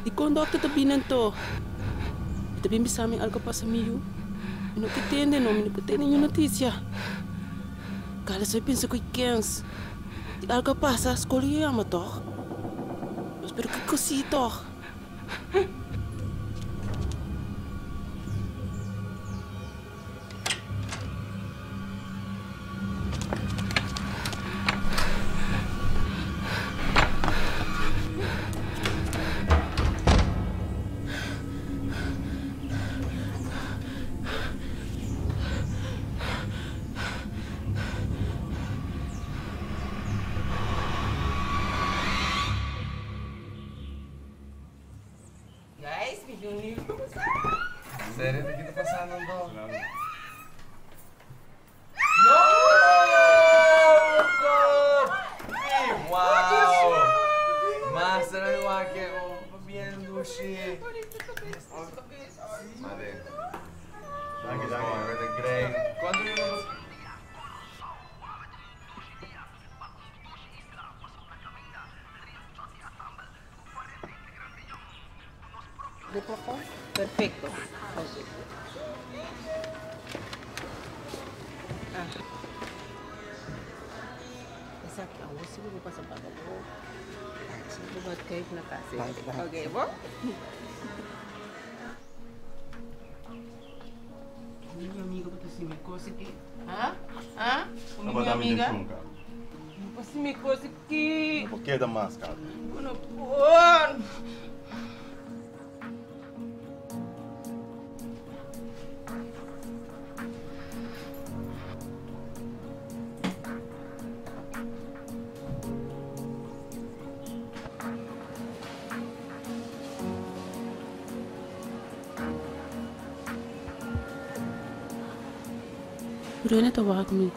Dikon dòkter ta bini anto? E ta bin bisa mi algu a pasa mi yu. Mi no ke tende no, mi no por tende niun notisia. Carla sa pensa ku e kens. Si algu a pasa, skol lo yama tòg. Nos pero kiko si tòg? Guys, mi tin un nieuws pa boso. Serio ta kita pasando anto? No! Wow! Master mi wak e oh bien dushi. Made. Danki, danki. Great. Cuanto minutos? De plafond? Perfecto. Ok. Ah. Esaki awor si bo pasa paga bo. Bo bat kijk na kas. Ok, bo? Mi amiga bo ta simi kos aki. Ha? Ha? Mi amiga? Bo simi kos aki. No por keda mas, Carla. Bo no por. Rene ta wak mi.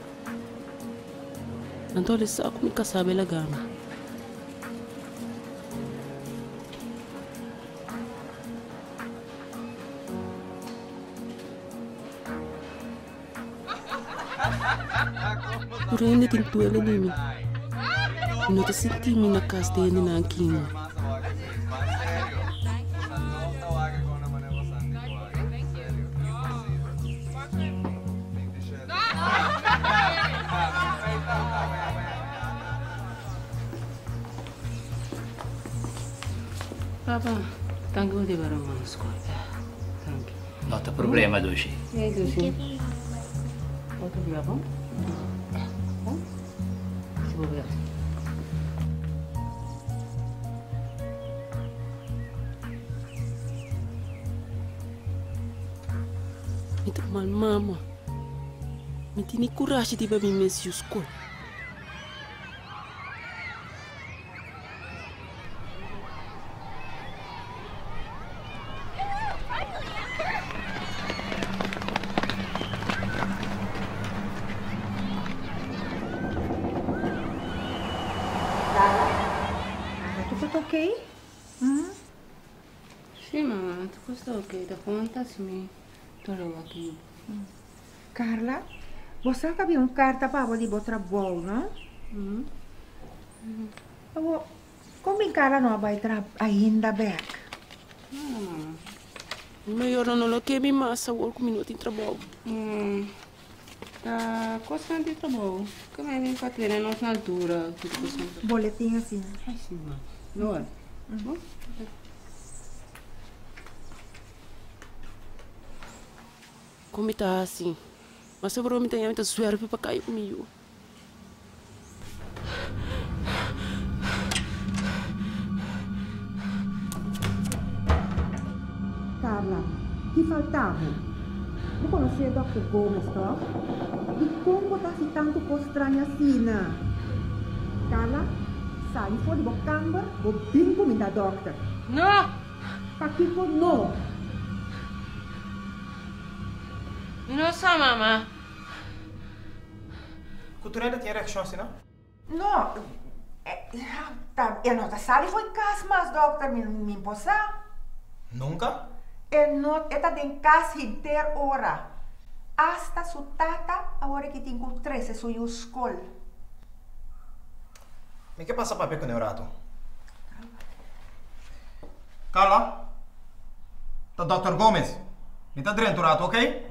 Anto el sa ku mi kasá bela gana. Tur hende tin duele di mi. Mi no ta sinti mi na kas di hendenan aki. Papa, danki bo deba Roman na skol. Danki. No ta problema, Dushi. Hey, Dushi. Otro bia, bon? Bon? Si bo bia. Mi ta mal mama. Mi tene kurashi di bai mi mes yu skol. Carla, tu ta ok? Si mama, tu ta ok. Ta konta si mi dolor aki. Carla, bo sa ku habia un karta pa bo di bo trabou, no? Awor, kon bin Carla no a bai traha ainda bek? Mi mayornan no lo ke mi mas awor ku mi no tin trabou. Ta kosnan di trabou ku mi a bin pa tene nos na altura. Boletin asina. Ai si, mama. No. Kon mi ta hasi? Ma sobrou mi ta ña mi ta zuèrpi pa kai ku mi yu. Carla, ki falta bo? Bo konosé Dòkter Gomez, tòg? Dikon bo ta hasi tantu kos straño asina? Carla, sali for di bo kamber, bo bin kuminda dòkter. No! Pakiko no? Mi no sa, mama. Ku tur hende tin e reakshon asina? No, ta, e no ta sali for kas mas, dòkter, mi, mi por sa. Nunka? E no, e ta den kas henter ora. Asta su tata awor aki tin ku trese su yu skol. Mi ke pasa papia ku ne un ratu. Carla, ta Dòkter Gomez. Mi ta drenta un rato, oké?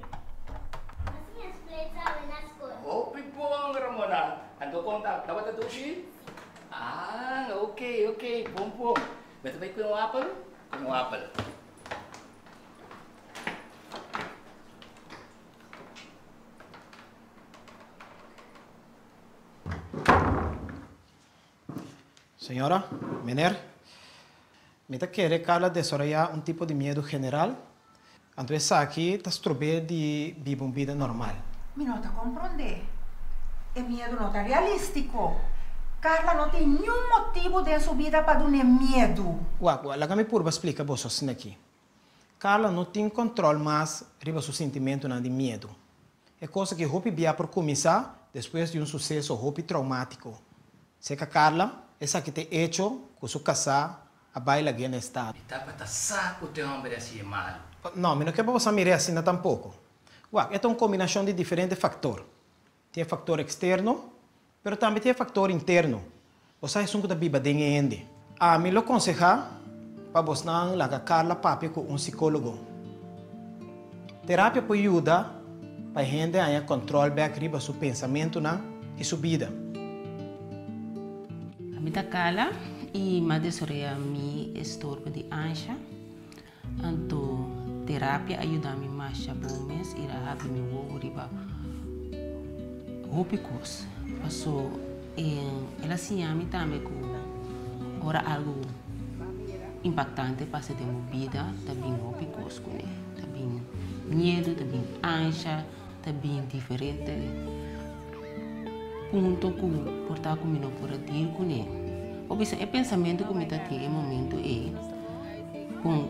Hopi bon, Ramona. Anto kon ta? Tabata dushi? Ah, oké, oké, bon bon. Bo ta bai kue un apel? Kue un apel. Señora, meneer, mi ta kere Carla desaroyá un tipo di miedu general, anto esaki ta strob'é di biba un bida normal. Mi no ta komprondé. E miedu no ta realístiko. Carla no tin niun motibu den su bida pa dun'é miedu. Wak, wak, laga mi purba splika boso asin'akí. Carla no tin kòntròl mas riba su sintimentunan di miedu. E kos aki hopi bia por kuminsá despues di un suseso hopi troumátiko. Serka Carla, esaki ta e echo ku su kasá a bai lag'é na estado. Mi tabata sa ku te hòmber a hasi e malu. No, mi no ke pa bo sa mir'é asina tampoko. Wak, e ta un kombinashon di diferente faktor. Tin e faktor eksterno, pero tambe tin e faktor interno. Bo sa esun ku ta biba den e hende. Ami lo konsehá pa bosnan laga Carla papia ku un sikólogo. Terapia por yuda pa e hende haña kòntròl bèk riba su pensamentunan i su bida. Ami ta Carla i m'a desaroyá mi estorbo di ansha. Anto terapia a yuda mi masha bon mes i a habri mi wowo riba hopi kos. Paso el a siña mi tambe ku ora algu impaktante pasa den bo bida ta bin hopi kos kuné. Ta bin miedu, ta bin ansha, ta bin diferente punto ku por ta ku mi no por a deal kuné. Bo bisa e pensamentu ku mi ta tin e momento ei kon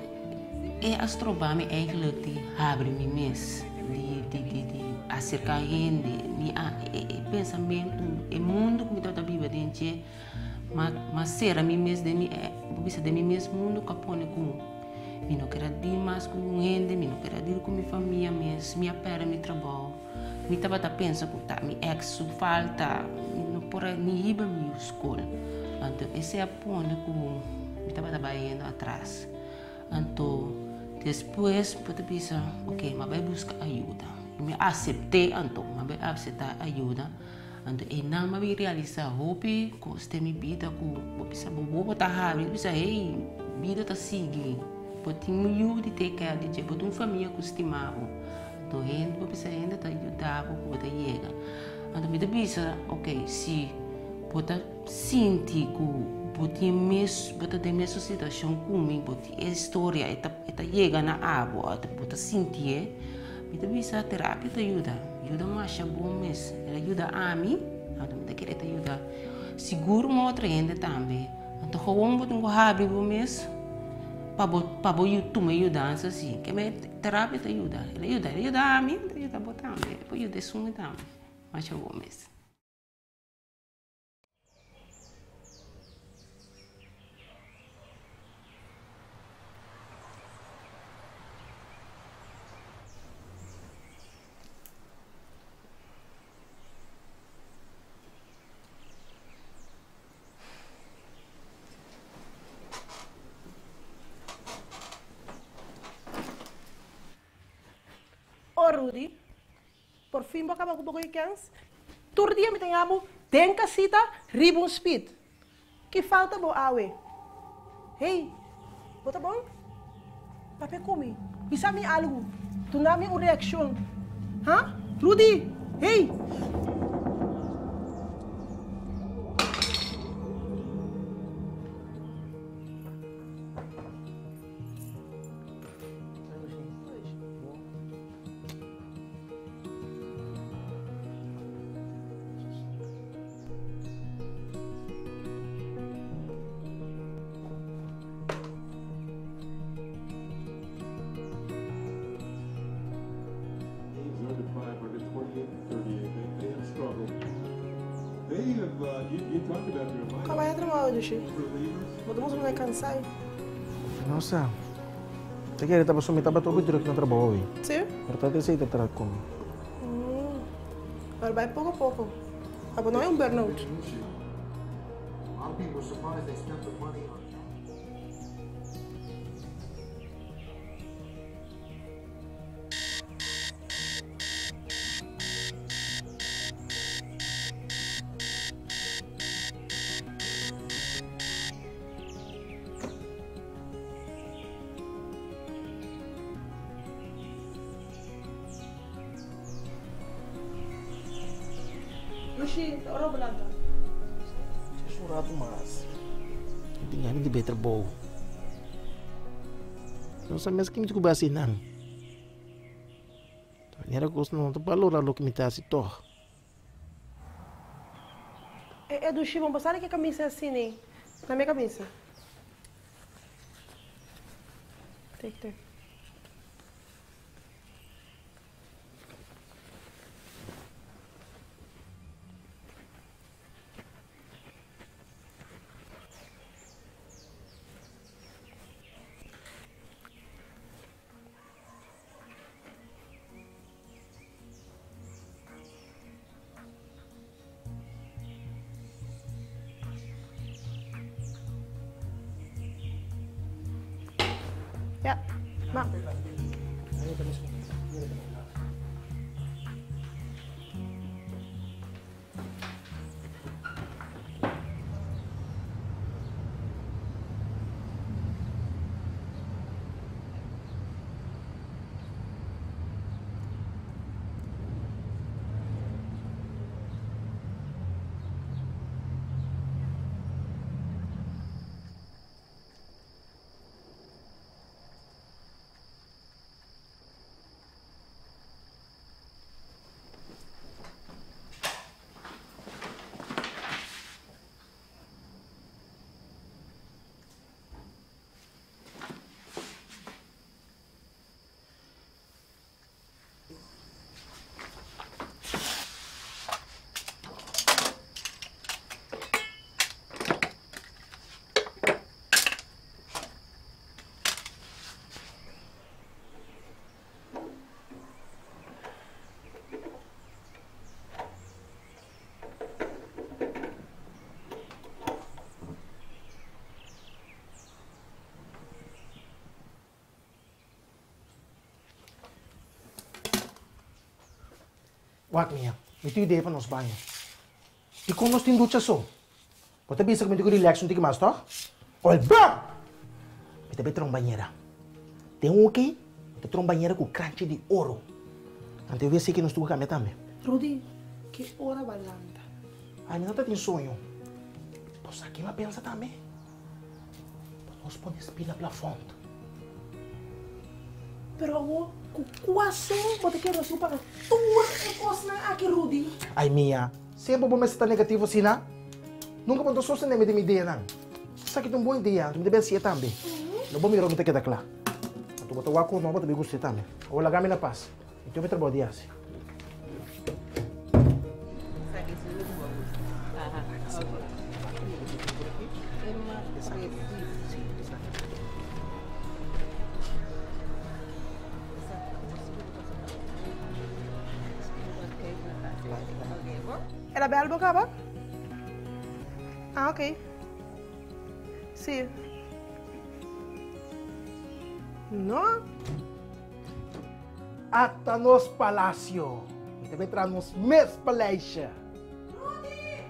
e a stroba mi eigenlijk di habri mi mes, di di di di aserka hende. Mi a e pensamentu, e mundu ku mi tabata biba den dje m'a sera mi mes den mi bo bisa den mi mes mundu ku a pone ku Mi no ker a dil mas ku un hende, mi no ker a dil ku mi famia mes, mi a pèrdè mi trabou. Mi tabata pensa ku ta mi èks su falta, mi no por a ni hiba mi yu skol. Anto esei a pone ku mi tabata bai yendo atras. Anto despues bo ta bisa, oke, mi a bai buska ayuda. Mi a asept'é anto, mi a bai aseptá ayuda. Anto einan mi a bin realisa hopi kos den mi bida ku bo bisa bo bobo ta habri, bo bisa hey, bida ta sigui, bo tin un yu di take care di dje, bo tin un famia ku stima bo. Anto hende, bo bisa hende ta yuda bo ku bo ta yega. Anto mi ta bisa, ok, si bo ta sinti ku bo tin mes, bo ta den mesun situashon ku mi, bo tin e historia e ta yega na abo, bo ta sintié. Mi ta bisa terapia ta yuda, yuda masha bon mes. El a yuda ami, anto mi ta kere ta yuda sigur un otro hende tambe. Anto gewoon bo tin ku habri bo mes pa bo pa bo tuma e yudansa si. Ke me terapia ta yuda, el a yuda, el a yuda ami, el ta yuda bo tambe, el por yuda esun tambe. Masha bon mes. Oh Rudy, Por fin bo a kaba ku bo koe kens? Tur dia mi ta yamu den kasita riba un speed. Ki falta bo awe? Hey, bo ta bon? Papia ku mi. Bisa mi algu. Duna mi un reakshon. Ha? Rudy! Hey! Ka bai a trabaho Joshi. Bo ta mustra mi cansai. No sa. Ta kere ta pasobra mi tabata hopi druk na trabou awe. Sí? Pero ta esei ta traha ku mi. Pero bai poko poko. Abo no hay un burnout. Dushi, ta ora bo lanta. Djes un ratu mas. Mi tin gana di bai trabou. No sa mes ki mi ta ku bai hasi nan. Ta manera kos no ta balora loke mi ta hasi tog. E e dushi bon pasá di ke kamisa asina na mi kamisa. Tek tek. Ja, ma. Wak mia, mi tin idea pa nos baño. Dikon nos tin ducha so? Bo ta bisa ku mi tin ku relax un tiki mas, tòg? Ol bam! Mi ta bai traha un bañera. Den un oké, mi ta traha un bañera ku kranchi di oro. Anto e wc ke nos tin ku kambia tambe. Rudy, ki ora bo a lanta? Ay, mi no ta tin soño. Bo sa ke mi a pensa tambe? Pa nos pone spi na plafond. Pero awor, ku kua sen bo ta kere nos paga tur e kosnan aki, Rudy? Ay mia, semper bo mester ta negativo asina? Nunka bo no ta sostené mi den mi ideanan. Esaki ta un bon idea, anto mi ta bin hasié tambe. Lo bo mira mi ta keda kla. Anto bo ta wak ku no, bo ta bin gust'é tambe. Awor laga mi na pas. Mi tin hopi trabou di hasi. El a bel bo caba? Ah, ok. Sí. No. Ata nos palacio. Mi ta bay traha nos mes paleisje. Rudy!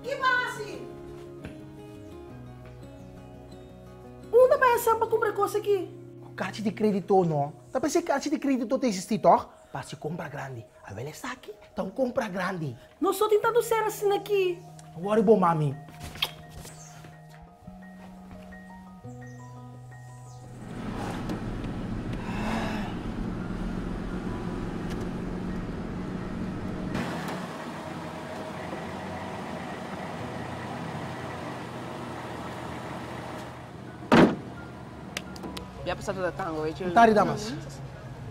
Ki bo hasi? Unda bay hasan pa cumpra e cos aki? Cu carchi di credito no. Ta pensé carchi di credito ta existi toch? Pa haci compra grandi. Awel esaki ta un compra grandi. Nos no tin tanto ser asina aki. No worry bo mami. Ya pasá ta tango weet je. Tari damas.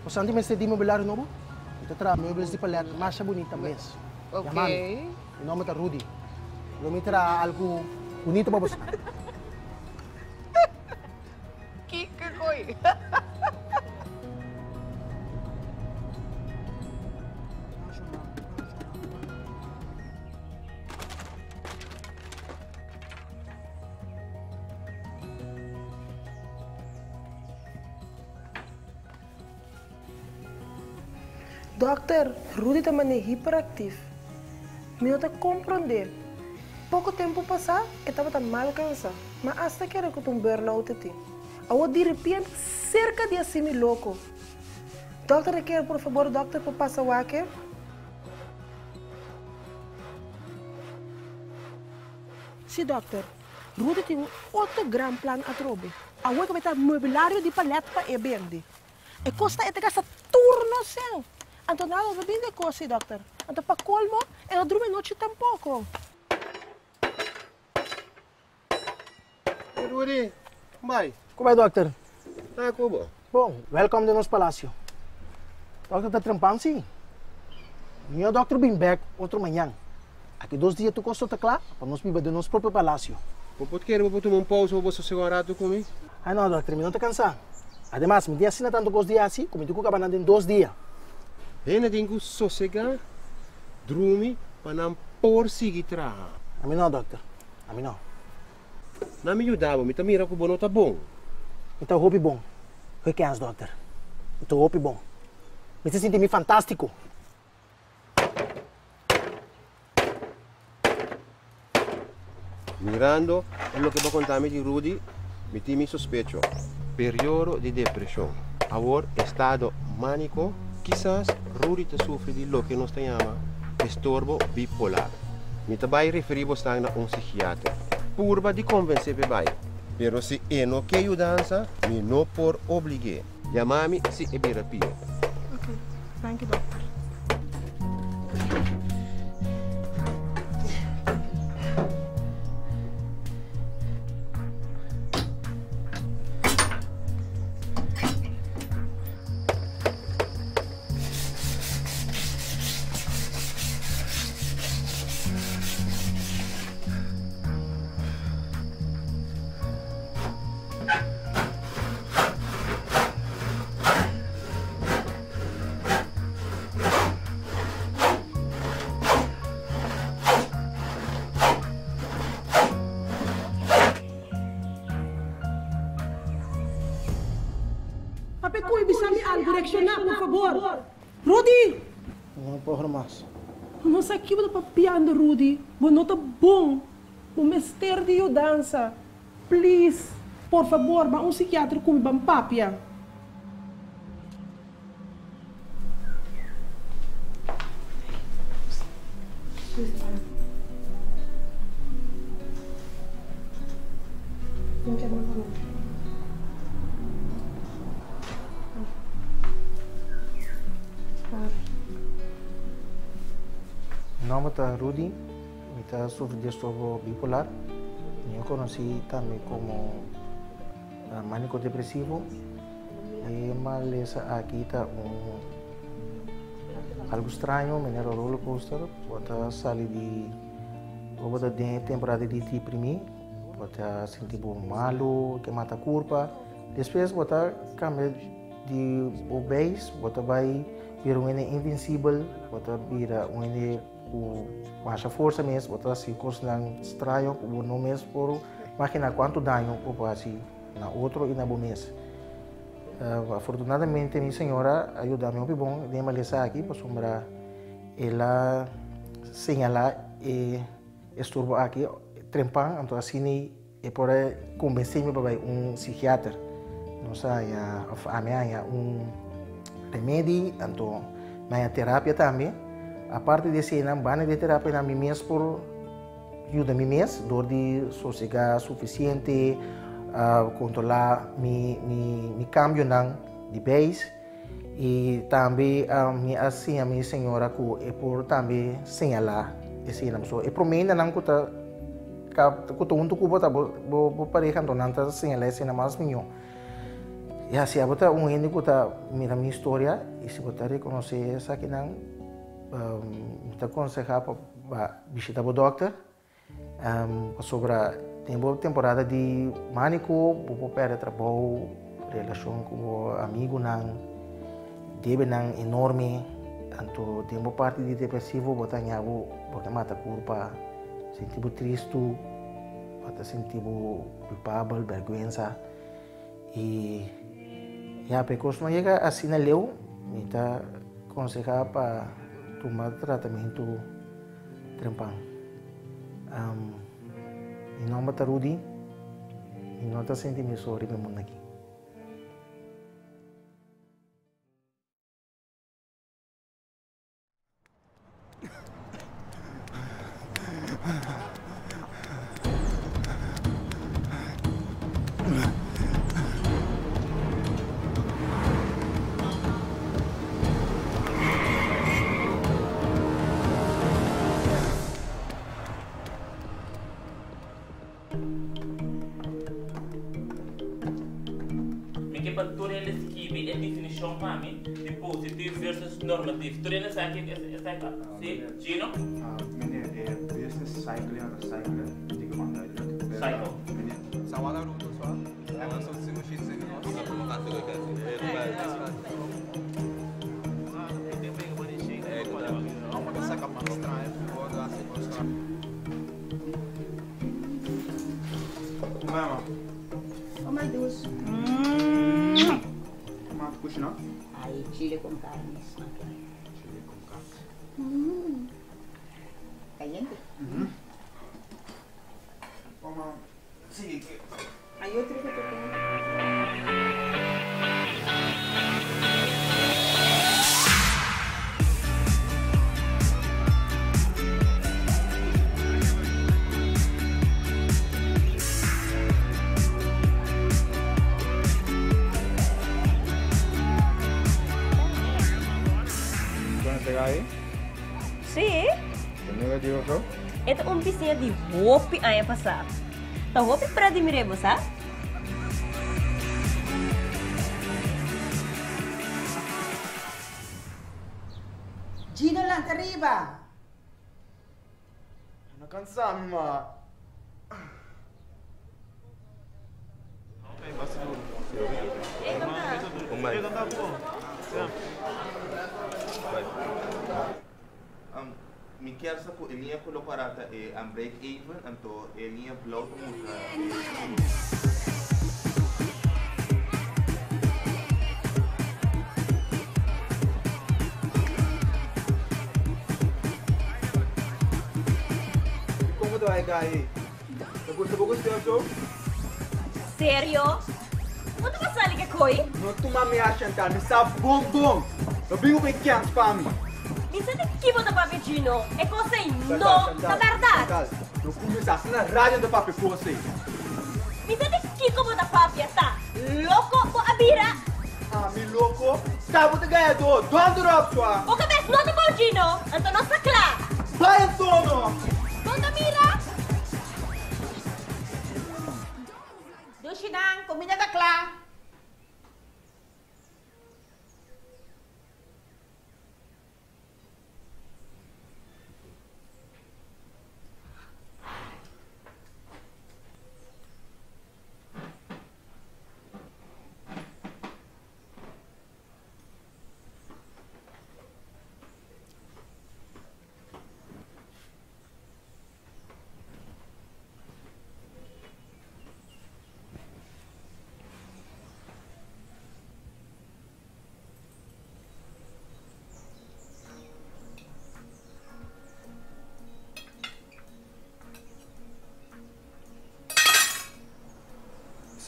Bo santi mester di mobiliario nobo? Mi ta traha meubels di palet masha bunita mes. Yama mi. Mi nomber ta Rudy. Lo mi traha algu bunito pa boso. Kiko koy. Dòkter, Rudy ta manera hiperaktif. Mi no ta komprondé. Poko tempu pasá e tabata mal kansá, ma asta kere ku ta un burnout e tin. Awor diripiente serka di hasi mi loko. Dòkter ta kere por fabor dòkter por pasa wak e? Si, dòkter. Rudy tin un otro gran plan atrobe. Awor ku ta mobilario di palet pa e bende. E kos ta e ta gasta tur nos sen. Anto nada no ta bini di e kos ei, dòkter. Anto pa kolmo e no drumi anochi tampoko. Hey Rudy, kon bai? Kon bai dòkter? Ta ku bo? Bon, wèlkòm den nos palasio. Dòkter ta trempan si. Mió dòkter bin bèk otro mañan. Aki dos dia tur kos lo ta kla pa nos biba den nos propio palasio. Bo por kere bo por tuma un pousa pa bo sosegá un ratu ku mi? Ai no, dòkter, mi no ta kansá. Ademas, mi tin asina tantu kos di hasi ku mi tin ku kaba nan den dos dia. Hende tin ku sosegá, drumi pa nan por sigui traha. Ami no, dòkter. Ami no. Na mi yuda bo, mi ta mira ku bo no ta bon. Mi ta hopi bon. Hoy kens, dòkter. Mi ta hopi bon. Mi ta sinti mi fantástiko. Mirando e loke bo konta mi di Rudy, mi tin mi sospecho. Periodo di depreshon. Awor estado mániko, kisas Rudy ta sufri di loke nos ta yama estorbo bipolar. Mi ta bai referí bosnan na un sikiater. Purba di konvensé p'e bai, pero si e no ke yudansa, mi no por oblig'é. Yama mi si e bira pio. Ok, danki dokter. Papia koe bisa mi algu, reakshoná por fabor. Rudy! Mi no por mas. Bo no sa ki bo ta papiando Rudy, bo no ta bon, bo mester di yudansa. Please, por fabor, ban un psikiatro ku mi ban papia. Mi nomber ta Rudy. Mi ta sufri di estorbo bipolar. Mi a konosí tambe komo maniko depresivo. E malesa aki ta un algu straño, manera roller coaster. Bo ta sali di, bo bo ta den e temporada di deprimí, bo ta sinti bo malu, ke mata kurpa. Despues bo ta kambia di bo beis, bo ta bai bira un hende invinsibel, bo ta bira un hende. Ku masha forsa mes bo ta hasi kosnan straño ku bo no mes por imaginá kuantu daño bo por hasi na otro i na bo mes. Afortunadamente mi señora a yuda mi hopi bon den e malesa aki pasobra el a señalá e estorbo aki trempan anto asina e por a kombensé mi pa bai un psikiater. Nos a haña òf ami a haña un remedi, anto mi a haña terapia tambe. Aparte di eseinan, banda di e terapianan mi mes por yuda mi mes dor di sosegá sufisiente, kontrolá mi mi kambionan di beis i tambe mi a siña mi señora ku e por tambe señalá eseinan. So e promé hendenan ku ta ku ta huntu ku bo ta bo pareha, anto nan ta señalá eseinan mas mihó. Ya, si abo ta un hende ku ta mira mi historia i si bo ta rekonosé esakinan, mi ta konsehá pa bishita bo dòkter, pasobra den bo temporada di mániko bo por pèrdè trabou, relashon ku bo amigunan, debenan enorme, anto den bo parti di depresivo bo ta haña bo bo ta mata kurpa, sinti bo tristu, bo ta sinti bo kulpabel, bèrgwensa. I ya pa e kos no yega asina leu, mi ta konsehá pa tuma tratamentu trempan. Mi nòmber ta Rudy, mi no ta sinti mi so riba e mundu aki. definishon pa mi di positief versus normatief. Tur hende sa kiko esaki ta? Si? Gino? Meneer, e business cycle no ta cycle, di ku onduidelijk. Cycle. Meneer. Sawala ruto swa. Episode Mama. Oh my Dios. Ma, tu cucina? Ay, chile con carne. Chile con carne. Caliente. Mama, sí. Hay otro que te pongo. ¿Dónde te cae? Sí. Negativo, so? E ta un bisiña di hopi aña pasá. Ta hopi pret di mir'é bo, sa? Gino lanta riba! No kansa mi, ma. Mi kier sa ku e liña ku lo para ta e break even, anto e liña blou ta mustra. Como te vai cair? Te gusta poco este show? Serio? Bo ta pasali ke koi? No tuma mi a Chantal, mi sa bon bon. No bin ku e kèns pa mi. Mi sa di ki bo ta papia Gino, e kos ei no ta bèrdat. Chantal, no kuminsá asina na radio ta papia kos ei. Mi sa di kiko bo ta papia ta loko bo a bira. Ami loko? Ta bo ta gayadó, dònder op sua. Bo kabes no ta bon Gino, anto nos ta kla. Bai anto no. Bo ta mira. Dushinan, comida ta cla.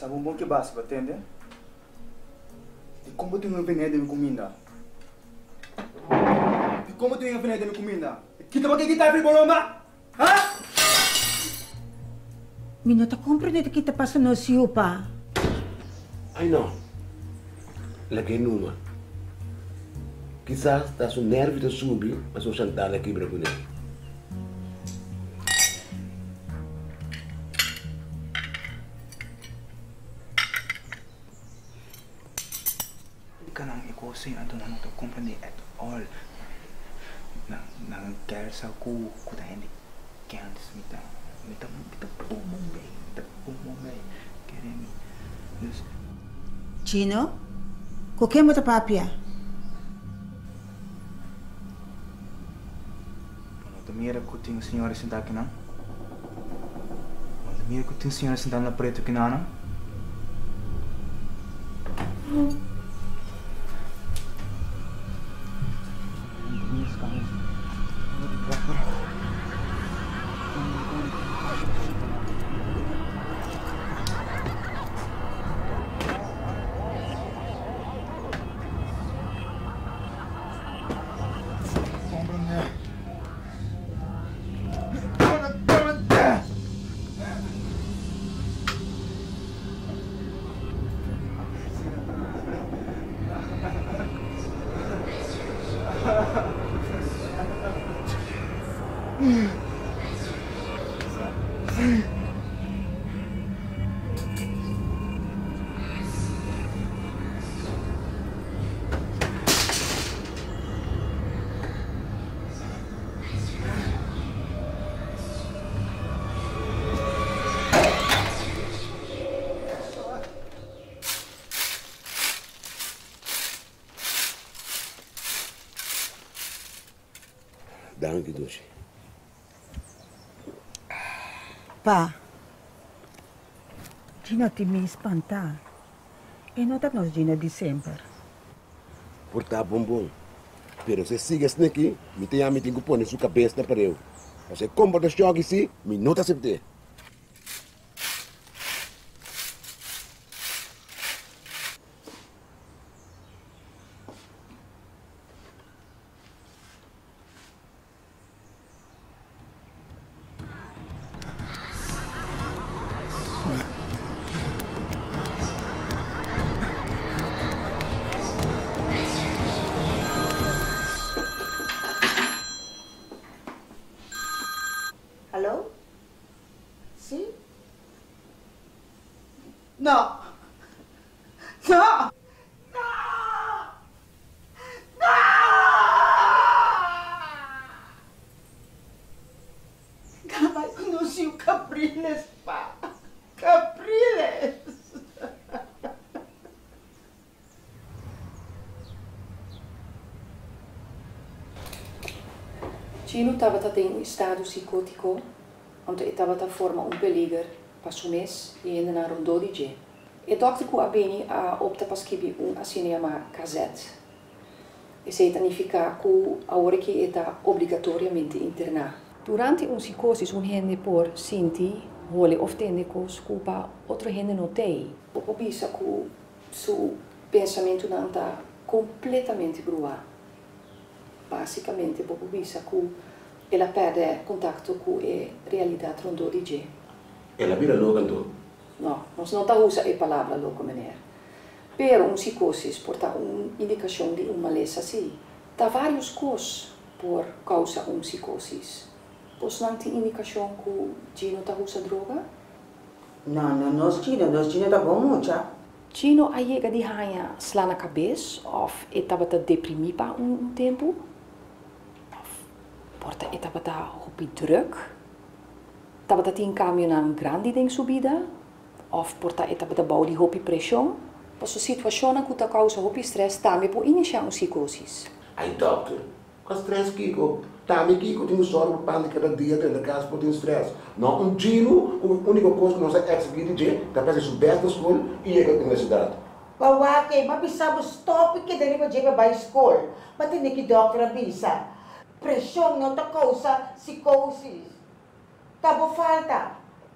Sa bon bon ki bas bo tende? Di kon bo tin un veneno den mi kuminda? Di kon bo tin un veneno den mi kuminda? Kita bo ke kita afri bolomba? Ha? Mi no ta comprende ki ta pasa nos yu pa. Ay no. Lag'é numa. Kisas ta su nervio ta subi pasobra Chantal a kibra kuné. Kanan e kos ei anto nan no ta comprende at all. Nan nan kier sa ku ku ta hende kens mi ta mi ta mi ta bon bon bei mi ta bon bon bei kere mi dus. Chino, ku ken bo ta papia? Bo no ta mira ku tin señora sintá akinan? Bo no ta mira ku tin señora sintá na pretu kinanan? Danki dushi. Pa. Gino tin mi spantá. E no ta nos Gino di semper. Por ta bon bon. Pero si e sigui asina aki, mi ta yama mi tin ku pone su kabes na pareu. Pasobra e komportashon aki si, mi no ta asept'é. Hallo? Sí? No! No! Gabay conoció Capriles, pa. Capriles! Chino tabata den un estado psicótico, anto e tabata forma un peliger pa su mes y hendenan rondó di dje. E dòkter ku a bini a opta pa skibi un asina yamá kazèt. Esei ta nifiká ku awor aki e ta obligatoriamente interná. Durante un sikósis un hende por sinti, hole òf tende kos ku pa otro hende no t'ei. Bo por bisa ku su pensamentunan ta kompletamente bruá. Básikamente bo por bisa ku el a pèrdè kontakto ku e realidat rondó di dje. El a bira loko anto? No, nos no ta usa e palabra loko, meneer. Pero un psicosis por ta un indicacion di un malesa si. Ta varios cos por causa un psicosis. Bosnan tin indicacion cu Gino ta usa droga? No, no nos Gino, nos Gino ta bon mucha. Gino a yega di haña sla na cabes of e tabata deprimi pa un tempu? Of por ta e tabata hopi druk? Tabata tin kambionan grandi den su bida òf por ta e tabata bou di hopi preshon. Paso situashonnan ku ta kousa hopi strès tambe por inisiá un sikósis. Ai dòkter, kua strès kiko? Tambe kiko tin ku sòru pa pan di kada dia drenta kas por tin strès. No un chinu ku e úniko kos ku nos a eksigí di dje ta pa hasi su bèst na skol i yega universidat. Pa wak ei, m'a bisa bo stòp i keda riba dje pa bai skol. M'a tende ki dòkter a bisa, Preshon no ta kousa sikósis. Ta bo falta.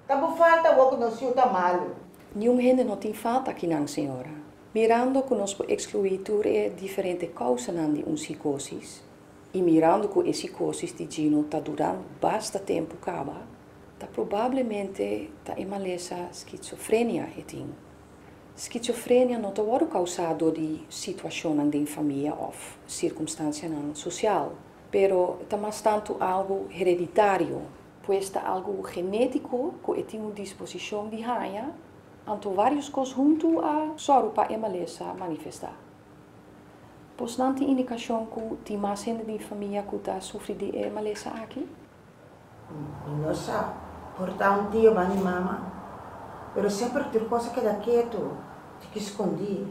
Ta bo falta awor ku nos yu ta malu. Niun hende no tin falta akinan, señora. Mirando ku nos por ekskluí tur e diferente kousanan di un sikósis i mirando ku e sikósis di Gino ta duran basta tempu kaba, ta probablemente ta e malesa skitsofrenia e tin. Skitsofrenia no ta wòrdu kousá dor di situashonnan den famia òf sirkumstansianan sosial. Pero ta mas tantu algu hereditario. Pues ta algu genétiko ku e tin un disposishon di haña, anto vários kos huntu a sòru pa e malesa manifestá. Bos nan tin indikashon ku tin mas hende den famia ku ta sufri di e malesa aki? Mi no sa, por ta un tio ban di mama, pero semper tur kos a keda ketu, tiki skondí,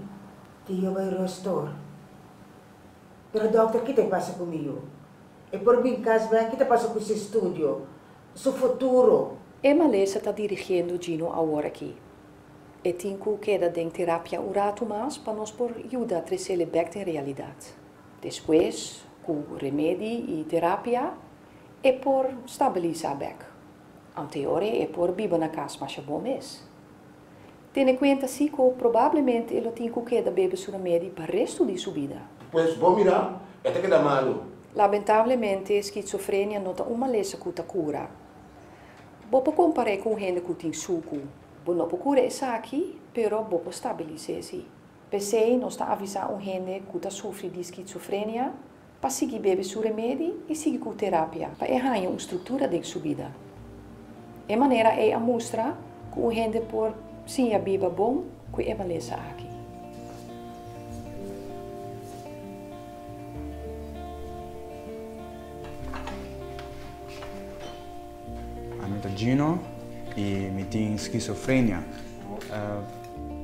tio bai rostor. Pero dokter ki ta e pasa ku mi yu? E por bin kas bek ki ta pasa ku su estudio, su futuro? E malesa ta dirigiendo Gino awor aki. E tin ku keda den terapia un ratu mas pa nos por yuda tresele bek den realidat. Despues, ku remedi i terapia, e por stabilisa bek. Anteore e por biba na kas masha bon mes. Tene kuenta si ku probablemente e lo tin ku keda bebe su remedi pa restu di su bida. Pues bo mira, e ta keda malu. Lamentablemente, skizofrenia no ta un malesa ku ta kura. Bo por kompar'é ku un hende ku tin suku. Bo no por kura esaki, pero bo por stabilis'é si. P'esei nos ta avisá un hende ku ta sufri di skizofrenia pa sigui bebe su remedi i sigui ku terapia pa e haña un struktura den su bida. E manera ei a mustra ku un hende por siña biba bon ku e malesa aki. Ami ta Gino i mi tin skizofrenia.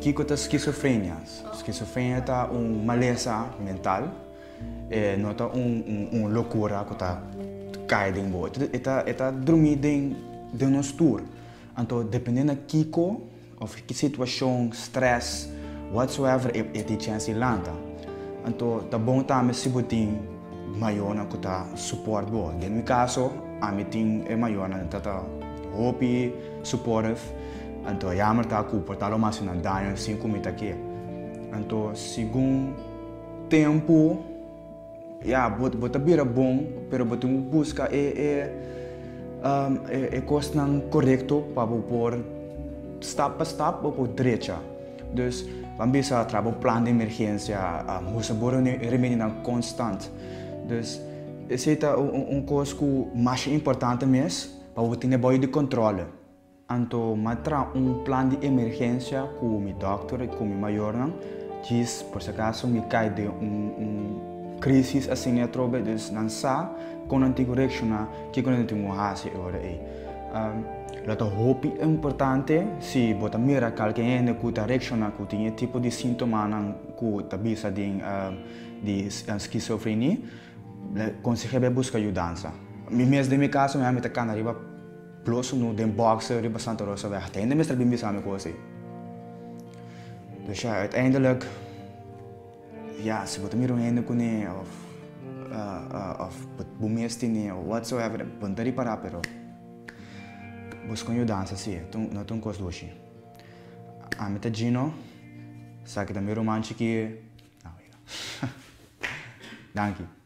Kiko ta skizofrenia? Skizofrenia ta un malesa mental. E no ta un un lokura ku ta kai den bo, e ta e ta drumí den den nos tur. Anto depende na kiko òf ki situashon, strès, whatsoever e e tin chèns di lanta. Anto ta bon tambe si bo tin mayornan ku ta support bo. Den mi kaso ami tin e mayornan ta ta hopi supportive, anto jammer ta ku por ta lo mas nan daño sin ku mi ta ke. Anto segun tempu ya bo bo ta bira bon pero bo tin ku buska e e e kosnan korekto pa bo por stap pa stap bo por drecha. Dus ban bisa traha bo plan di emergensia, usa bo remedionan konstant. Dus esei ta un kos ku masha importante mes pa bo tene bou di kòntròle. Anto m'a traha un plan di emergensia ku mi dòkter i ku mi mayornan, djis por si akaso mi kai den un krisis asina atrobe, dus nan sa kon nan tin ku reakshoná, kiko nan tin ku hasi e ora ei. Lo ta hopi importante si bo ta mira kalke hende ku ta reakshoná ku tin e tipo di síntomanan ku ta bisa den di skizofrenia, konseh'é bai buska yudansa. Mi mes den mi kaso mi ta kana riba. Plus unu den boxer riba Santa Rosa weg. Te hende mester bin bisa mi cos ey. Dus ja, uiteindelijk, ja, si bo ta mira un hende cune of of bo mes tene of whatsoever, bo no ta ripara pero busca un yudansa si, no ta un cos dushi. Ami ta Gino, esaki ta mi ruman chiki, Danki.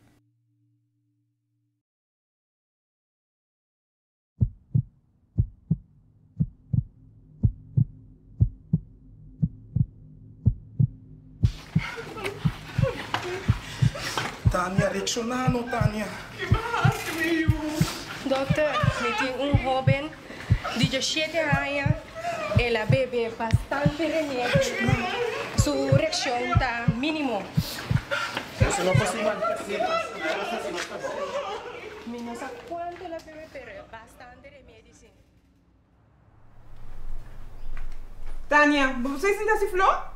Tania, reacciona no, Tania. Dokter, mi tin un hoben di djashete aña, el a bebe bastante remedi, su reaccion ta minimo. Mi no sa cuanto el a bebe pero e bastante remedi si. Tania, bo por sinta hasi flor?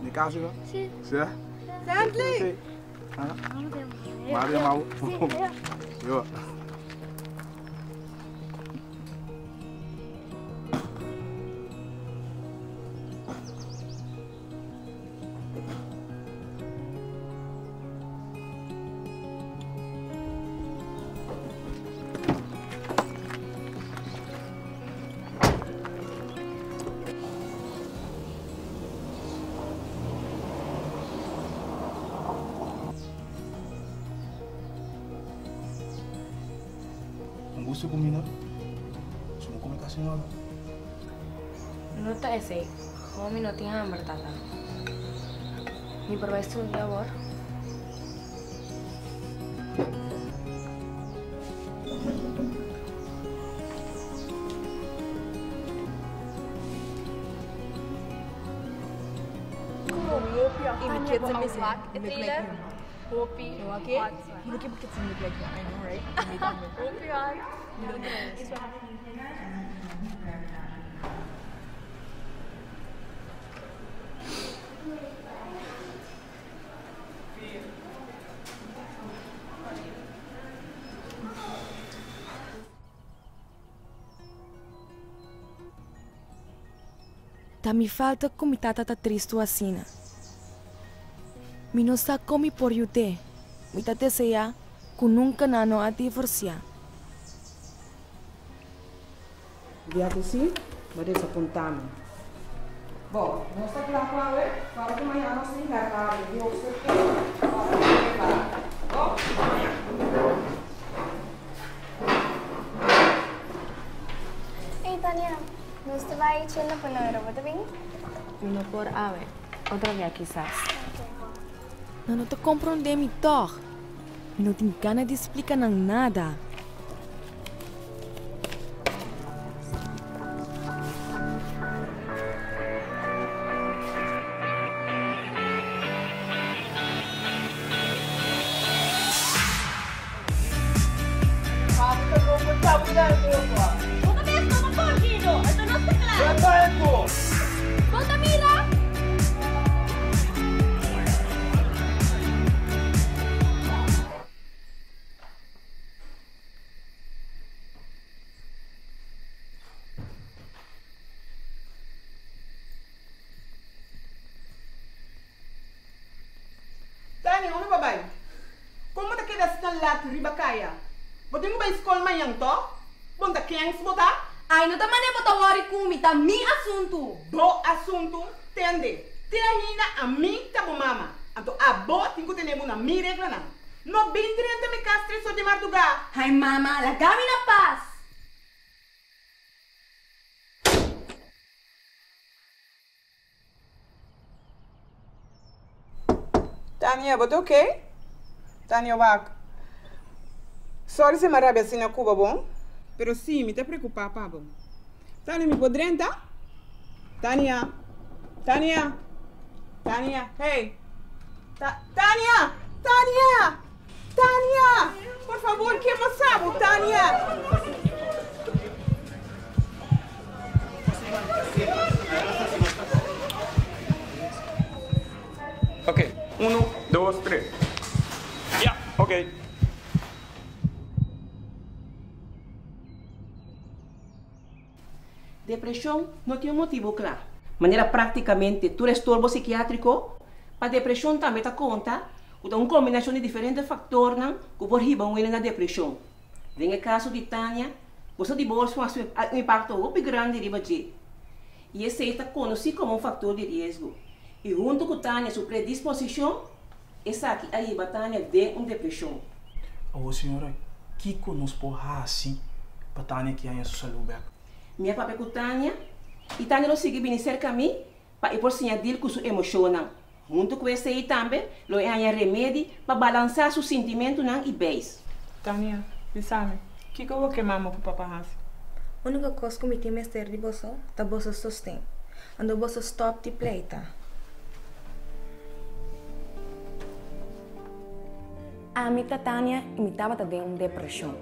De kaas ook? Sí. Sí? Santley! Maria mau. Yo. Un gusto comida. Si no come casi nada. No ta esey. Como mi no tin hamber, tata. Mi por bai studia awor? Ta mi falta ku mi tata ta tristu asina. Mi no sa kon mi por yud'é. Mi ta deseá ku nunka nan no a divorsiá. Bia ku si, bo desapuntá mi. Bo, nos ta kla ku awe, para ku mañana nos tin herhaling di hoofdstuk één pa bo prepará. Bo, ta mañana. Ey Tania, nos ta bai chela pa Noiro, bo ta bin? Mi no por awe, otro bia kisas. Ok, bo. Nan no ta komprondé mi tòg. Mi no tin gana di splika nan nada. Bo ta mes no ta por, Gino. Anto nos ta kla. Bo ta mira? Tania, unda bo a bai? Kon bo ta keda asina lat riba kaya? Bo tin ku bai skol mañan, tòg? Bon ta kens bo ta? Ai, no ta manera bo ta wòri ku mi, ta mi asuntu. Bo asuntu? Tende, te ainda ami ta bo mama, anto abo tin ku tene bo na mi reglanan. No bin drenta mi kas tresor di mardugá. Ai mama, laga mi na pas. Tania, bo ta ok? Tania wak. Sorry si mi a rabia asina ku bo, bon? Pero si, mi ta preocupa pa bo. Tania, mi por drenta? Tania! Tania! Tania, hey! Ta Tania! Tania! Tania! Por favor, ke bo sa bo, Tania? Ok, uno, dos, tres. Ya, ok. Depreshon no tin un motibu kla. Manera práktikamente tur estorbo sikiátriko, pa depreshon tambe ta konta ku ta un kombinashon di diferente faktornan ku por hiba un hende na depreshon. Den e kaso di Tania, boso diborsio a hasi un impakto hopi grandi riba dje i esei ta konosí komo un faktor di riesgo. I huntu ku Tania su predisposishon, esaki a hiba Tania den un depreshon. Awor señora, kiko nos por hasi pa Tania ki haña su salú bèk? Mi a papia ku Tania i Tania lo sigui bini serka mi pa e por siña dil ku su emoshonnan. Huntu ku esei tambe lo e haña remedi pa balansá su sintimentunan i beis. Tania, bisa mi, kiko bo ke mama ku papa hasi? Úniko kos ku mi tin mester di boso ta boso sosten. Anto boso stòp di pleita. Ami ta Tania i mi tabata den un depreshon.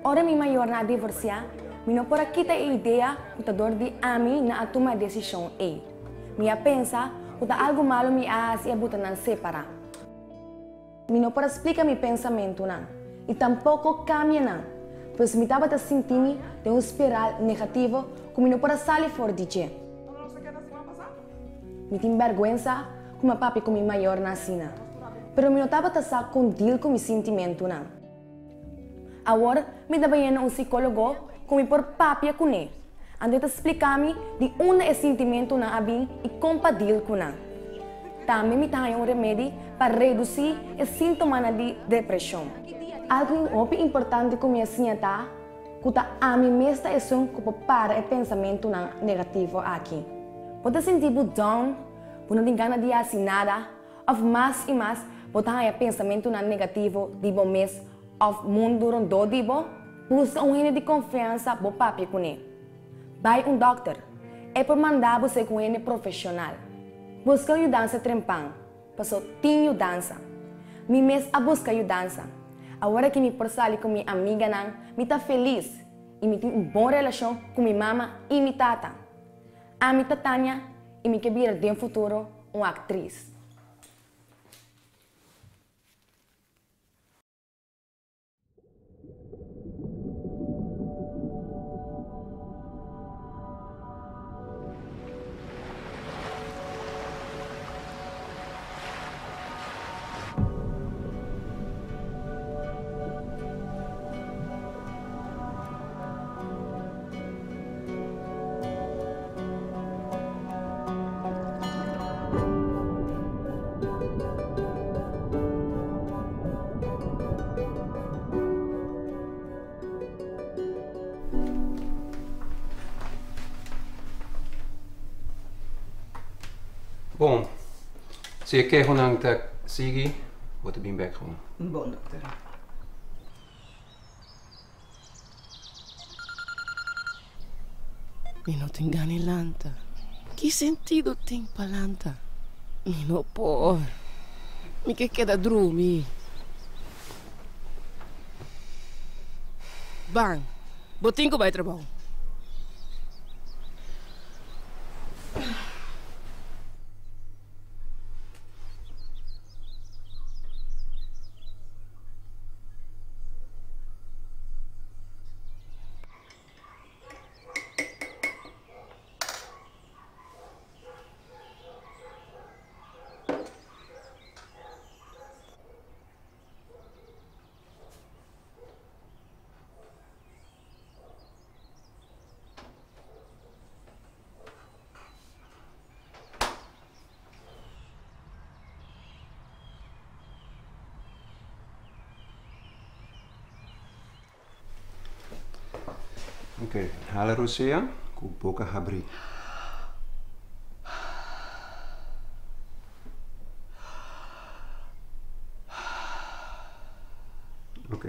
Ora mi mayornan a divorsiá, mi no por a kita e idea ku ta dor di ami nan a tuma e desishon ei. Mi a pensa ku ta algu malu mi a hasi a buta nan separá. Mi no por a splika mi pensamentunan i tampoko kambia nan, pues mi tabata sinti mi den un spiral negativo ku mi no por a sali for di dje. Mi tin bèrgwensa ku mi a papia ku mi mayornan asina, pero mi no tabata sa kon dil ku mi sintimentunan. Awor mi ta bayendo un sikólogo ku mi por papia kuné. Anto e ta splika mi di unda e sintimentunan a bin i kon pa dil ku nan. Tambe mi ta haña un remedi pa redusí e síntomanan di depreshon. Algu hopi importante ku mi a siña ta ku ta ami mes ta esun ku por para e pensamentunan negativo aki. Bo ta sinti bo down, bo no tin gana di hasi nada, Òf mas i mas bo ta haña pensamentunan negativo di bo mes òf mundu rondó di bo? Buska un hende di konfiansa bo papia kuné. Bai un dòkter. E por manda bo ser ku un hende profeshonal. Buska un yudansa trempan, paso tin yudansa. Mi mes a buska yudansa. Awor aki mi por sali ku mi amiganan, mi ta felis i mi tin un bon relashon ku mi mama i mi tata. Ami ta Tania i mi ke bira den futuro un aktris. Bon, si e kehonan ta sigui, bo ta bin bek gewoon. Bon, dokter. Mi no tin gana lanta. Ki sentido tin pa lanta? Mi no por. Mi ke keda drumi. Ban. Bo tin ku bai trabou. Ok, hala rosea ku boka habrí. Ok,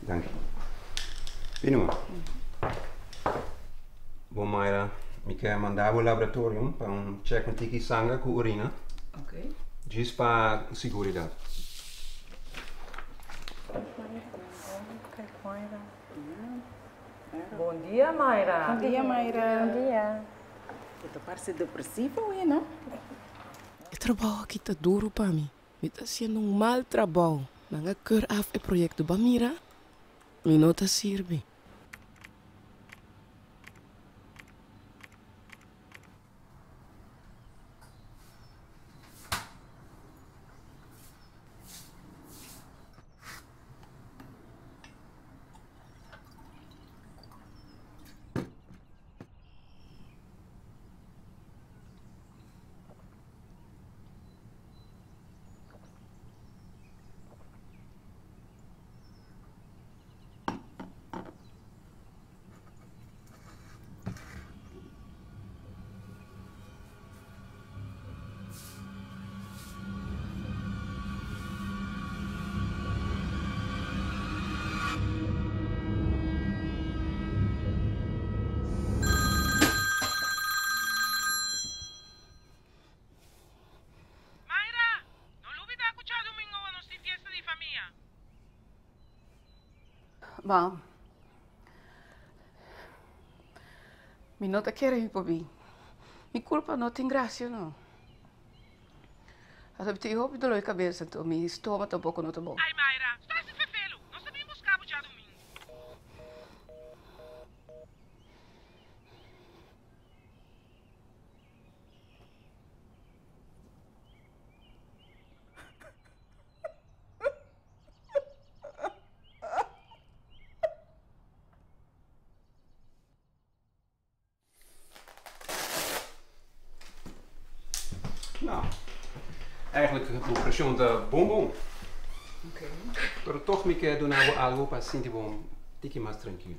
danki. Bini man. Bon Mayra, mi ke manda bo laboratorium pa un check un tiki sanger ku urina. Ok. Djis pa siguridat. Bon dia Mayra. Bon dia Mayra. Bon dia. Bo ta parse depresivo awe no? E trabou aki ta duru pa mi. Mi ta hasiendo un mal trabou. Nan a keur af e proyekto. Bo a mira? Mi no ta sirbi. Mayra, no lubida cu djadomingo nos tin fiesta di famia. Mam, mi no ta kere mi por bin. Mi culpa no tin gracia no. Ata mi tin hopi dolor di cabeza anto mi stoma tampoco no ta bon. Ay Mayra, stop ese fefelu, nos ta bin busca bo djadomingo. Nou, eigenlijk bo preshon ta bon bon. Pero toch mi ke duna bo algo pa sinti bo un tiki mas trankil.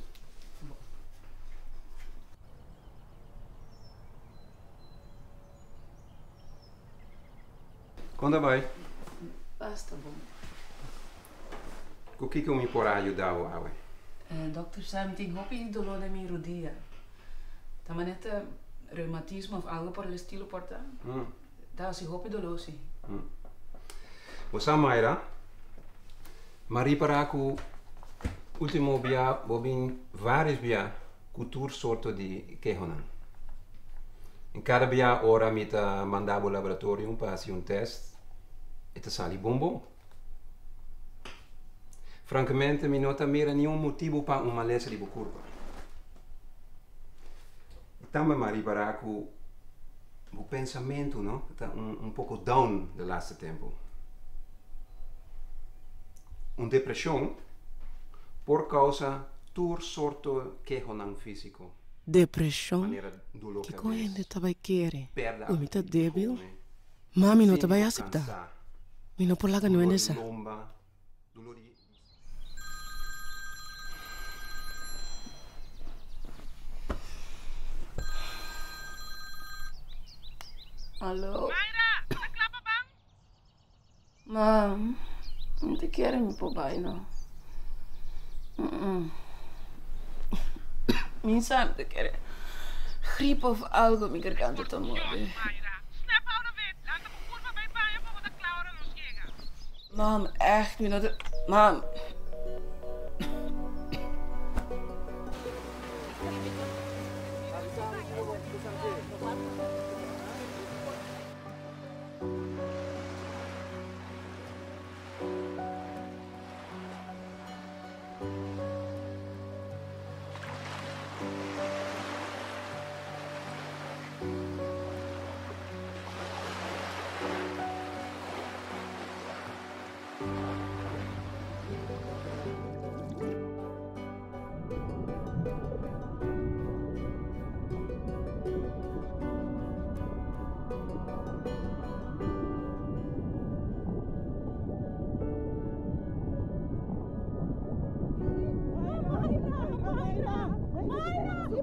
Kon ta bai? Basta bon. Ku kiko mi por a yuda bo awe? Dokter sa mi tin hopi doló den mi rudia. Ta manera ta reumatismo of algo por el estilo por ta? Ta hasi hopi doló si. Bo sa Mayra, m'a ripará ku ultimo bia bo bin vários bia ku tur sorto di kehonan. En kada bia ora mi ta manda bo laboratorium pa hasi un test, e ta sali bon bon. Frankamente mi no ta mira niun motibu pa un malesa di bo kurpa. I tambe m'a ripará ku bo pensamentu no ta un poko down de laatste tempu. Un depreshon por kousa tur sorto kehonan físiko. Depreshon? Manera doló Kiko kabes, hende ta bai kere? pèrdè Ku mi ta apetit di débil? kome, Mami no ta sinti bai bo aseptá. kansá, Mi no por laga doló nuende di sa. lomba, doló di. Alo? Mayra, ta kla pa ban? Mam, mi ta kere mi por bai no. Mi sa mi ta kere gripe of algo mi garganta ta morde. Mam, echt mi no ta, mam.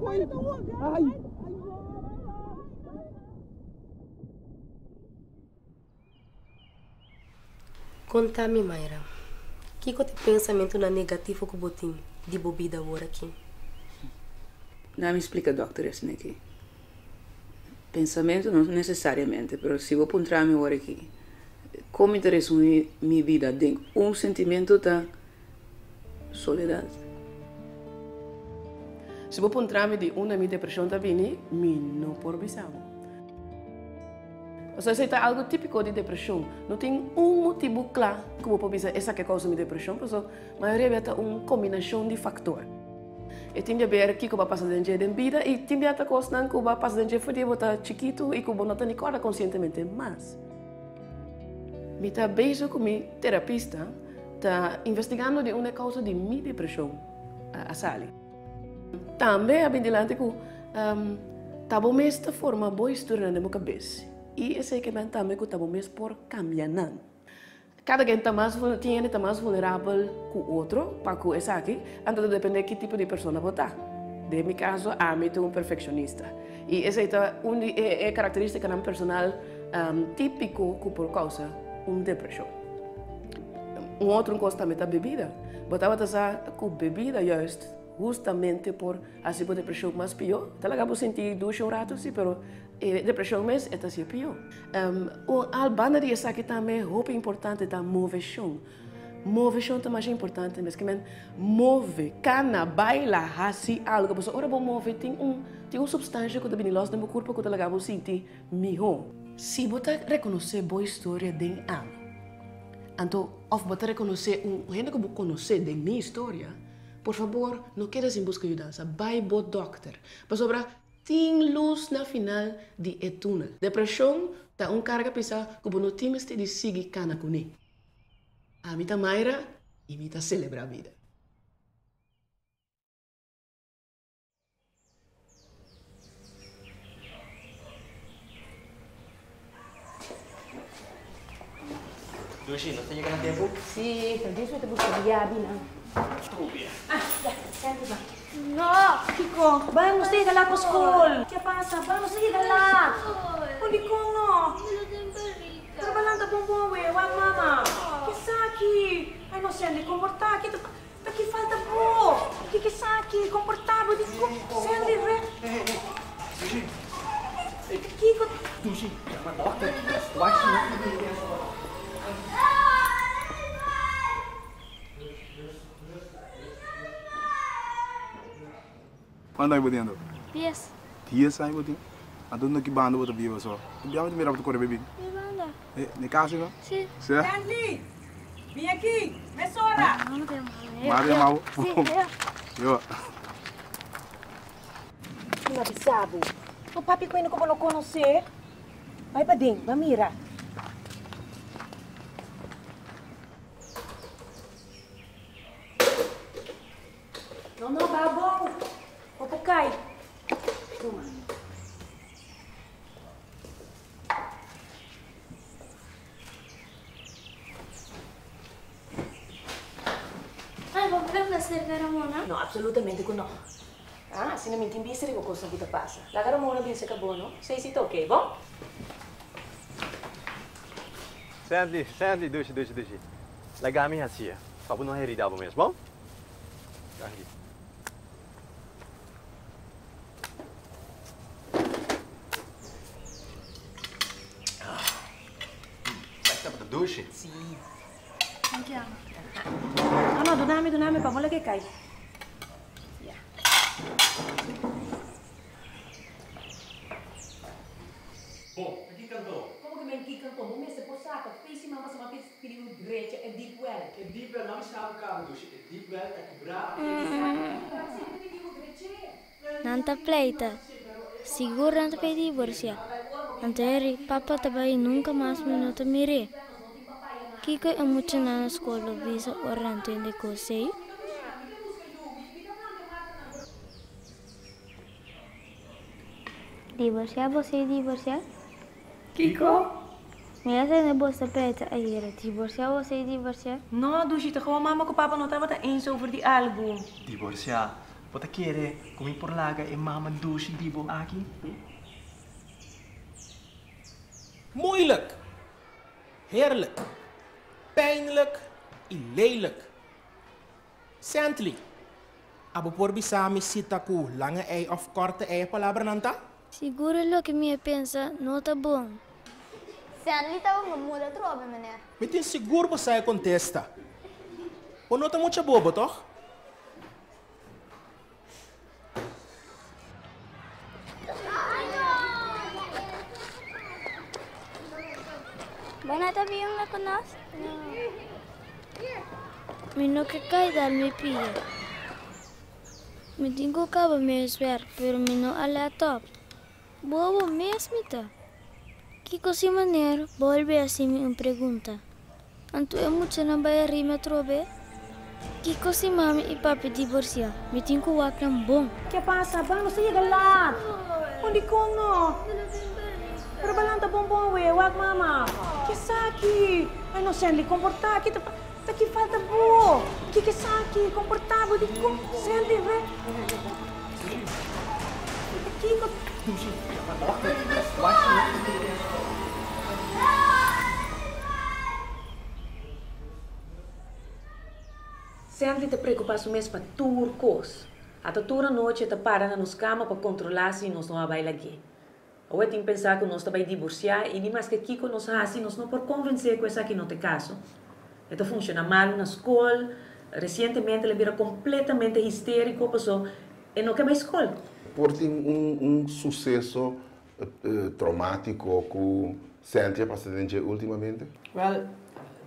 Mayra! Ay! Konta mi, Mayra, kiko ta e pensamentunan negativo ku bo tin di bo bida awor aki? Na mi splika dòkter esaki aki. Pensamentu no nesesariamente, pero si bo puntra mi awor aki, kon mi ta resumí mi bida den un sentimentu ta soledat. Si bo puntra mi di unda mi depreshon ta bini, mi no por bisa bo. Pasobra esei ta algu típiko di depreshon. No tin un motibu kla ku bo por bisa esaki a kousa mi depreshon, pasobra mayoria bia ta un kombinashon di faktor. E tin di aber kiko bo a pasa den dje den bida i tin bia ta kosnan ku bo a pasa den dje for di bo ta chikitu i ku bo no ta ni kòrda konsientemente mas. Mi ta bezig ku mi terapista ta investigando di unda e kousa di mi depreshon a sali. Tambe a bin dilanti ku ta bo mes ta forma bo historianan den bo kabes i esei ke men tambe ku ta bo mes por kambia nan. Kada ken ta mas tin hende ta mas vulnerabel ku otro pa ku esaki, anto ta depende ki tipo di persona bo ta. Den mi kaso ami ta un perfekshonista i esei ta un di e karakteristikanan personal típiko ku por kousa un depreshon. Un otro kos tambe ta bebida. Bo tabata sa ku bebida juist hustamente por hasi bo depreshon mas pió? Ta laga bo sinti dushi un ratu si, pero e depreshon mes e ta hasié pió. Un al banda di esaki tambe hopi importante ta moveshon. Moveshon ta masha importante mes, ke men move, kana, baila, hasi algu. Pasobra ora bo move tin un tin un supstansha ku ta bini lòs den bo kurpa ku ta laga bo sinti mihó. Si bo ta rekonosé bo historia den ami, anto òf bo ta rekonosé un hende ku bo konosé den mi historia, por fabor no keda sin buska yudansa, bai bo dòkter. Pasobra Tin lus na final di e túnel. Depreshon ta un karga pisá ku bo no tin mester di sigui kana kuné. Ami ta Mayra i mi ta selebrá bida. Dushi, nos ta yega na tempu? Sí, pero Dios mi ta buska di yabinan. Stupia. Ah, ya, senti ba. No! Kiko? Ban, nos ta yega lat pa skol. Ke pasa? Ban, nos ta yega lat. Por dikon no? Pero balan ta bon bon we, wak mama. Ke esaki? Ay no, Sandy, komportá. Ki ta ta ki falta bo? Ke ke esaki? Komportá bo dikon? Sandy, re. Dushi. Kiko? Dushi, yama dòkter. Wak si no tin bini Cuanto aña bo tin anto? Dies. Dies aña bo tin? Anto na ki banda bo ta biba so? Ki biaha bo ta mira bo ta kore bebí? Mi banda. E, na e casa no? Si. Si? Stanley! Bin aki! Mesora! Mama ta yama bo. Mama ta yama bo? Si. Yo. Mi a bisa bo. Bo papi cu hende cu bo no conoce. Bai paden, bai mira. No, no, ba abou. Bo por cai. Tuma. Ay, bo por bla cerca Ramona? No, absolutamente cu no. Ah, asina mi tin bista riba cosnan cu ta pasa. Laga Ramona bin cerca bo, no? Esey si ta ok, bon? Sandy, Sandy, dushi, dushi, dushi. Laga mi haci'e, pa bo no herida bo mes, bon? Danki. Esaki tabata dushi. Si. Danki, ama. No, no, dunami, dunami, pa bo laga e cay. Ya. Bo, ta ki kantó? Komo ki men ki kantó? Bo mester por saka feisi mama sa mapis pidi un drecha e deep well. E deep well, mami sa bo kaba dushi. E deep well ta kibrá. Nan ta pleita. Sigur nan ta p'e divorsiá. Anto Henry, papa ta bai i nunka mas mi no ta mir'é. Kiko e muchanan na skol lo bisa ora nan tende kos ei? Divorsiá bo si divorsiá? Kiko? Mi a tende bo ta peta ayera, divorsiá bo si divorsiá? No, Dushi, ta gewoon mama ku papa no tabata eens over di algu. Divorsiá? Bo ta kere ku mi por laga e mama dushi di bo aki? Moeilijk, heerlijk, pijnlijk i lelijk. Sently, abo por bisa mi si ta ku lange ei òf kòrte ei e palabranan ta? Sigur e loke mi a pensa no ta bon. Sently taba un muda atrobe, meneer. Mi tin sigur bo sa e kontesta. Bo no ta mucha bobo, tòg? Bo no ta bin hunga ku nos? Mi no ke kai dal mi pia. Mi tin ku kaba mi huiswerk, pero mi no a lèt òp. Bobo mes mi ta. Kiko si meneer bolbe hasi mi un pregunta? Anto e muchanan bai arrima atrobe? Kiko si mami i papi divorsiá? Mi tin ku wak nan bon. Ke pasa? Ban nos ta yega laat. Un dikon no? Pero balan ta bon bon we. Wak mama. Ke esaki? Ay no Sendley komportá. Ki ta ta ki falta bo? Ki ke esaki? Komportá bo dikon? Sendley re. Kiko? Sandy ta preocupa su mes pa tur cos. Ata tur anochi e ta para na nos cama pa controla si nos no a bay lag'é. Awe tin pensa cu nos ta bay divorcia y ni maske kico nos haci nos no por convence cu esaki no ta e caso. E ta funciona malo na scol, recientemente el a bira completamente histerico paso e no ke bay scol. Por tin un suceso traumatico cu Sently a pasa den dje ultimamente? Wel,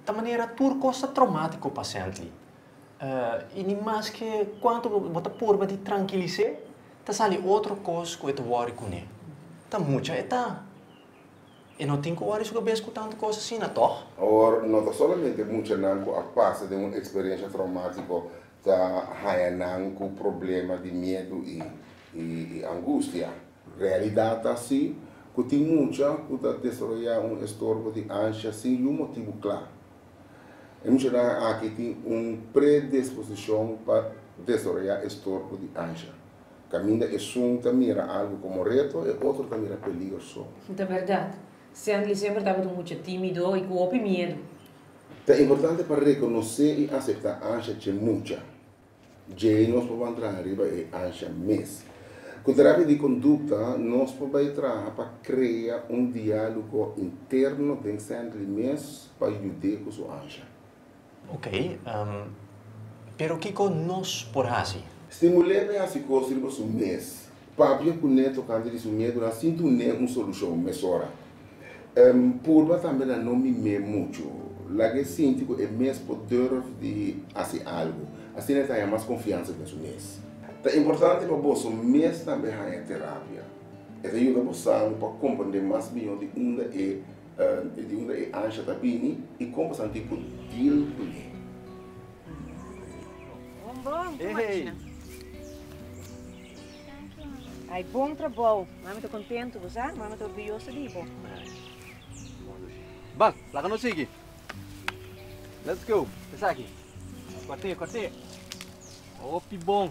ta manera tur cos ta traumatico pa Sently. Y ni maske cuanto bo ta purba di tranquilis'é, ta sali otro cos cu e ta worry cun'é. Ta mucha e ta. E no tin cu worry su cabes cu tanto cos asina, toch? Awor, no ta solamente muchanan cu a pasa den un experiencia traumatico ta haya nan cu problema di miedu y angustia. Realidad ta si cu tin mucha cu ta desaroya un estorbo di ansha sin yu motibu cla. E muchanan aki tin un predisposicion pa desaroya estorbo di ansha. Caminda esun ta mira algo como reto, e otro ta mira peligro so. Ta berdad. Sandley semper tabata un mucha timido y cu hopi miedo. Ta importante pa reconoce y acepta ansha dje mucha. Djei nos por ban traha riba e ansha mes. Cu terapia di conducta nos por bay traha pa crea un dialogo interno den Sandley mes pa yud'é cu su ansha. Ok, pero kiko nos por hasi? Stimul'é pa e hasi kos riba su mes. Papia kuné tokante di su miedunan sin dun'é un solushon mesora. Purba tambe na no mim'é muchu. Lag'é sinti ku e mes por durf di hasi algu. Asina e ta haña mas konfiansa den su mes. Ta importante pa boso mes tambe haña terapia. E ta yuda bosan pa komprendé mas mihó di unda e di unda e ansha ta bini i kon bosan tin ku deal kuné. Bon bon, tur machina. Ai bon trabou. Mami ta contento, bo sa? Mami ta orguyoso di bo. Ban, laga nos sigui. Let's go. Esaki. Kwarté, kwarté. Hopi bon.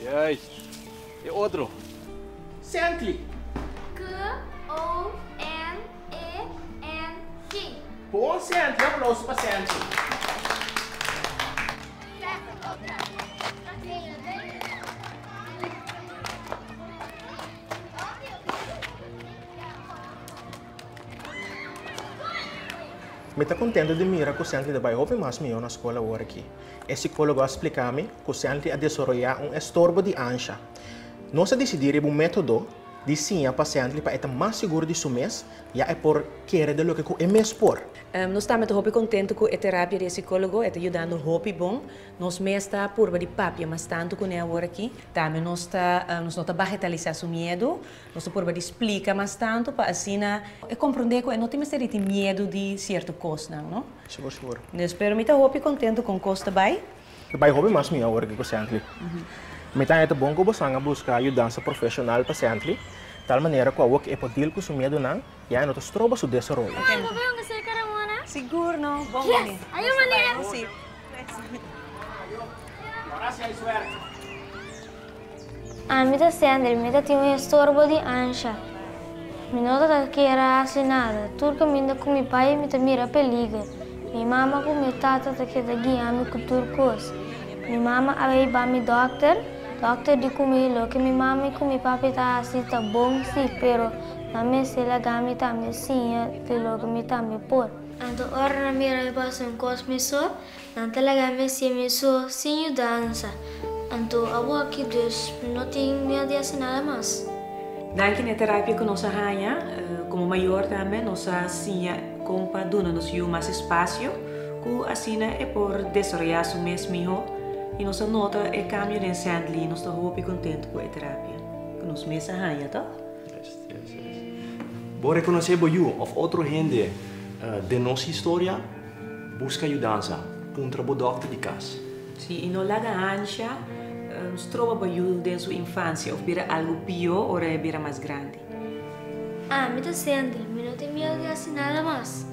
Juist. E otro. Sently. K-O-N-E-N-G. Bon Sently, aplauso pa Sently. Mi ta contento di mira cu Sently ta bay hopi mas miho na scol awor aki. E psicologo a splica mi cu Sently a desaroya un estorbo di ansha. Nos a dicidi riba un metodo di siña pa Sently pa e ta mas sigur di su mes ya e por kere den loke cu e mes por. Nos tambe ta hopi contento cu e terapia di e psicologo, e ta yudando hopi bon. Nos mes ta purba di papia mas tantu kuné awor aki. Tambe nos ta nos no ta bagetalisá su miedu. Nos ta purba di splika mas tantu pa asina e komprondé ku e no tin mester di tin miedu di sierto kosnan, no? Sigur, sigur. Dus, pero mi ta hopi kontentu kon kos ta bai. Ta bai hopi mas mihó awor aki ku Sently. Mi ta haña ta bon ku bosan a buska yudansa profeshonal pa Sently, tal manera ku awor ku e por deal ku su miedunan, ya e no ta stroba su desaroyo. Sigur no, bon bini. Yes, ayo manera. Sí. Ahora sí hay suerte. Ami ta Sandri, mi ta tin un estorbo di ansha. Mi no ta kier a hasi nada. Tur kaminda ku mi bai mi ta mira peliger. Mi mama ku mi tata ta keda guia mi ku tur kos. Mi mama a bai ba mi dòkter. Dòkter di ku mi loke mi mama i ku mi papi ta hasi ta bon si, pero nan mester laga mi tambe siña di loke mi tambe por. Anto ora nan mira mi pasa un kos mi so, nan ta laga mi hasié mi so sin yudansa. Anto awoki dus mi no tin miedu di hasi nada mas. Danki na e terapia ku nos a haña, komo mayor tambe nos a siña kon pa duna nos yu mas espasio ku asina e por desaroyá su mes mihó i nos a nota e kambio den Sandley. Nos ta hopi kontentu ku e terapia ku nos mes a haña, tòg? Bo rekonosé bo yu òf otro hende den nos historia? Buska yudansa. Puntra bo dòkter di kas. Sí, i no laga ansha stroba bo yu den su infansia òf bira algu pió ora e bira mas grandi. Ami ta Sandra, mi no tin miedu di hasi nada mas.